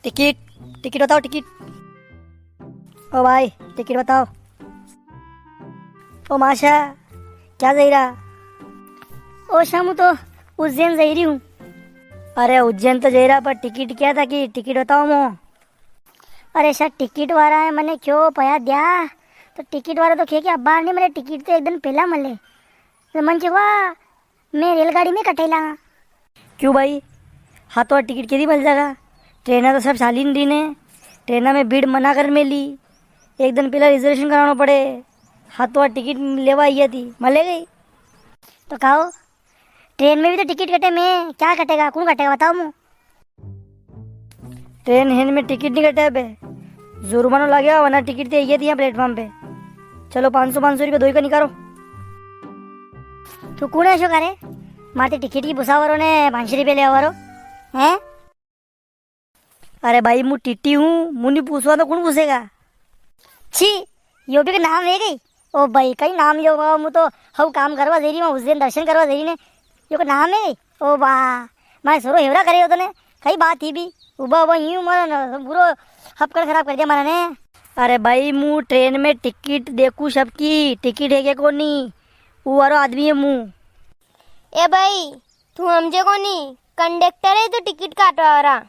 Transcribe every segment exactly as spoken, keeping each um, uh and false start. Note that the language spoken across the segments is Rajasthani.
टिकट, टिकट बताओ, टिकट। ओ भाई, टिकट बताओ। ओ माशा, क्या जई रहा? ओ शामू, तो उज्जैन जई रही हूँ। अरे, उज्जैन तो जई रहा, पर टिकट क्या था कि टिकट बताओ मो। अरे सर, टिकट वाला है, मने क्यों पया दिया, तो टिकट वाला तो खे कि अबार नी मले, टिकट तो एक दिन पहला मले। तो मन क्यों हुआ, मैं रेलगाड़ी में कटेला। क्यों भाई, हाथों हाथ टिकट केदी मल जागा? ट्रेना तो सब चाली नी री ने, ट्रेना में भीड़ मना कर मेली, एक दिन पहला रिजर्वेशन करानो पड़े। हाथों हाथ टिकट लेवा आई थी, मले गई। तो कहो, ट्रेन में भी तो टिकट कटे, मैं क्या कटेगा, कौन कटेगा, बताओ मु। ट्रेन हेन में टिकट नी कटे बे, जुर्मानो लगे, वरना टिकट ते ये दिया प्लेटफॉर्म पे। चलो, पाँच सौ, पाँच सौ रुपया दोई का निकालो। तू कुण है शो करे? मारे टिकट की पूछा वारो ने पाँच सौ रुपया लेवा वारो, हैं? अरे भाई, मु टीटी हूँ, मु नी पूछवा तो कुण पूछेगा? छी, यो भी के नाम है गई? ओ भाई, कई नाम यो हुआ, मु तो हऊ काम करवा जई रही, वहाँ उज्जैन दर्शन करवा जई रही ने। यो के नाम है गई? ओ वाह, मारे सोरो हेवरा करे हो तो ने, कई बात ही भी, उबा उबा यूं मारा न, बुरो हपकड़ खराब कर दिया मारा ने। अरे भाई, मु ट्रेन में टिकट देखू, सबकी टिकट है के कोनी, वो वारो आदमी है मु। ए भाई, तू हमजे कोनी, कंडक्टर है तो टिकट काटवा वाला।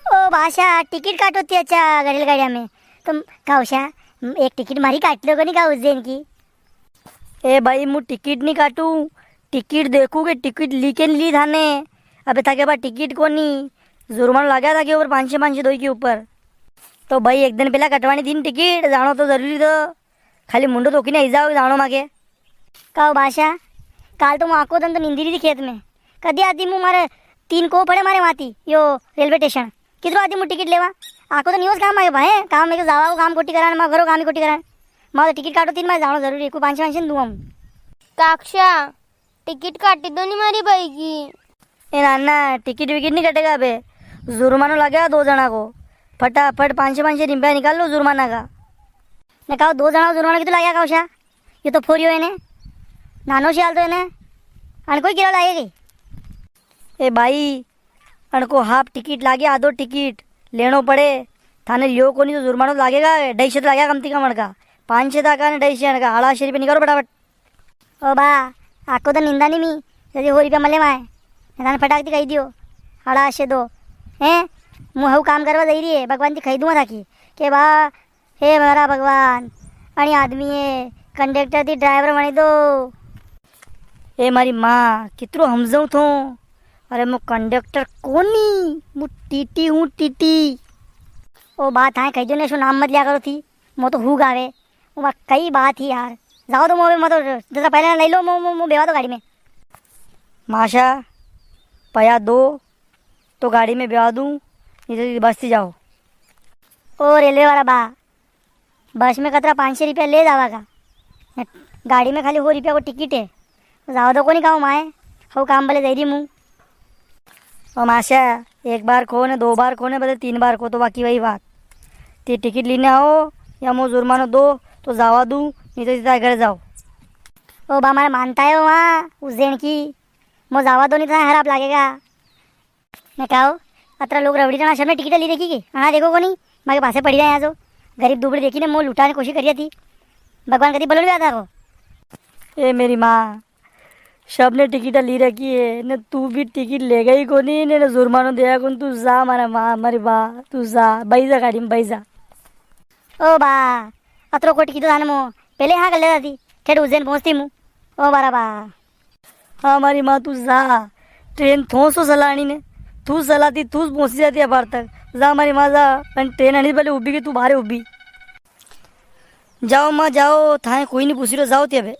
ओ बासा, टिकट काटो थी अच्छा रेलगाड़िया में। तुम काउशा, एक टिकट मारी काट लो कोनी का उज्जैन की। ए भाई, मु टिकट नी काटू, टिकट देखू के टिकट ली के नी ली थाने। अबे थाके पास टिकट कोनी, जुर्मानो लगा था के ऊपर पाँच सौ, पाँच सौ दोई के ऊपर। तो भाई, एक दिन पहला कटवानी थी नी टिकट, जानो तो जरूरी तो। खाली मुंडो धोकी ने आई जाओ, जानो माके। काओ बासा, काल तो मु आको दन तो निंदी री थी खेत में। कदी आती मु मारे तीन को पड़े मारे वाती, यो रेलवे स्टेशन। किधरो आती मु टिकट लेवा? आको तो नी होस काम आयो भाई, काम में के जावा को काम खोटी कराने, मारे घरो काम ही खोटी कराने। मारे तो टिकट काटो तीन, मारे जानो जरूरी है, कोई पाँच सौ, पाँच सौ दूंगा मु। काक्षा, टिकट काटी दो नी मारी भाई की। ए नाना, टिकट विकट नी कटेगा बे, जुर्मानो लगे दो जना को। फटाफट पाँच सौ, पाँच सौ रुपया निकाल लो जुर्माना का। ने कहो, दो जना को जुर्माना कितो लगे काउशा? ये तो फोरियो है ने, नानो सियाल तो है ने, अन कोई किरा लागे गई? ए भाई, अनको हाफ टिकट लागे, आधो टिकट लेनो पड़े। थाने लियो कोनी तो जुर्मानो लागेगा, ढाई सौ तो लागेगा कम ती कम अणका। पाँच सौ तक ने ढाई सौ अणका, हाड़ा आठ सौ रुपया निकालो फटाफट। ओ बा, आको तो निंदा नी मी, जदी हो रुपया मले माए। ने थाने फटाक ती कही दियो, हाड़ा आठ सौ दो। हैं? मु हऊ काम करवा जई रही है, भगवान ती कही दूंगा थाकी। के बा, हे मारा भगवान, अणी आदमी है, कंडक्टर थी ड्राइवर बनी दो। ए मारी माँ, कितरो हमजाऊं थो। अरे, मु कंडक्टर कोनी, मु टीटी हूँ, टीटी। ओ बा, थाए कही दो ने, ऐसो नाम मत लिया करो थी, मो तो हू गावे। ओ बा, कई बात ही यार। जाओ तो मो, मो तो जतरा पहले ना ले लो, मो, मो, मो बेवा दो गाड़ी में। माशा, पया दो, तो गाड़ी में बेवा दूं, नी तो बस थी जाओ। ओ रेलवे वाला बा, बस में कतरा पाँच सौ रुपया ले जावा का? गाड़ी में खाली हो रुपया को टिकट है। जावा दो कोनी काओ माए, हऊ काम भले जई रही मु। ओ माशा, एक बार को ने, दो बार को ने, बदे तीन बार को तो बाकी वही बात। ती टिकट लेने आओ या मो जुर्मानो दो तो जावा दूं, नी तो सीधा घर जाओ। ओ बा, मारे मानता है वहाँ उज्जैन की, मो जावा दो, नी तो हराप लागेगा। मैं कहो, अतरा लोग रवड़ी जना सबने टिकट ली रखी के? हाँ, देखो कोनी, मारे पासे पड़ी रहा है जो। गरीब दुबड़ी देखी ने, मो लुटाने कोशिश करी थी। भगवान कदी भलो नी आता को। ए मेरी माँ, सबने टिकट ली रखी है, ने तू भी टिकट ले गई कोनी, ने, ने जुर्मानो दिया कोनी, तू जा मारा माँ, मारी बा, तू जा, बई जा गाड़ी में, बई जा। ओ बा, अतरो कोट कीधो थाने मो, पहले हाँ कर लेता थी, ठेठ उज्जैन पहुँचती मु। ओ बारा बा। हाँ, मारी माँ, तू जा। ट्रेन थोसो चलानी ने, तू चलाती, तू पहुंची जाती अबार तक। जा, मारी माँ, जा। अन ट्रेन आनी पहले उबी के तू बारे उबी। जाओ माँ, जाओ, थाए कोई नी पूछी रो, जाओ ते अबे।